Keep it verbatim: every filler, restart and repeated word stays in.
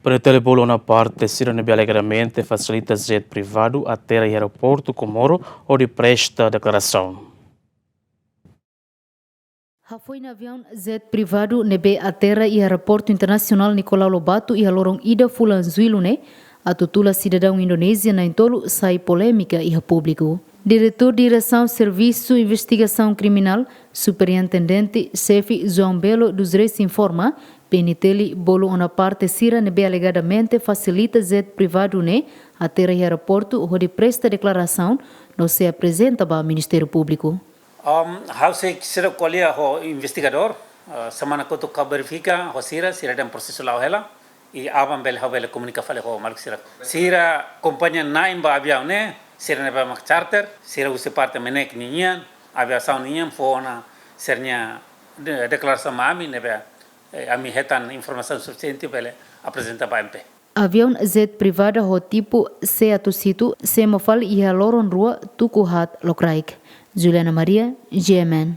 Pretele bolu ona parte sira ne'ebé alegadamente fasilita jet privadu atera iha aeroportu Comoro hodi presta deklarasaun. Hafoin aviaun jet privadu ne'ebé atera iha Aeroportu Internasionál Nicolau Lobato iha loron ida fulan Jullu ne'e, atu tula sidadaun Indonézia na'in-tolu sai polémika iha públiku. Diretór Diresaun Servisu Investigasaun Kriminál, Superintendente Xefe João Belo dos Reis informa, P N T L bolu ona parte sira ne'ebé alegadamente fasilita jet privadu ne'e atera iha aeroportu hodi presta deklarasaun no sei aprezenta ba Ministériu Públiku. Um, ha'u sei sira ko'alia ho investigadór, uh, semana kotuk ha'u verifika ho sira, sira dehan prosesu la'o hela, i aban bele ha'u bele komunika fali ho maluk sira. Sira kompañia na'in ba aviaun ne'e, sira ne'ebé mak charter, sira husi parte MNEC nian, aviasaun nian, fó ona sira-nia de-, deklarasaun mai ami ne'ebé, eh, ami hetan informasaun sufisiente bele aprezenta ba M P. Aviaun jet privada ho tipu C atus hitu sei mofali iha loron rua tuku haat lokraik. Juliana Maria, G M N.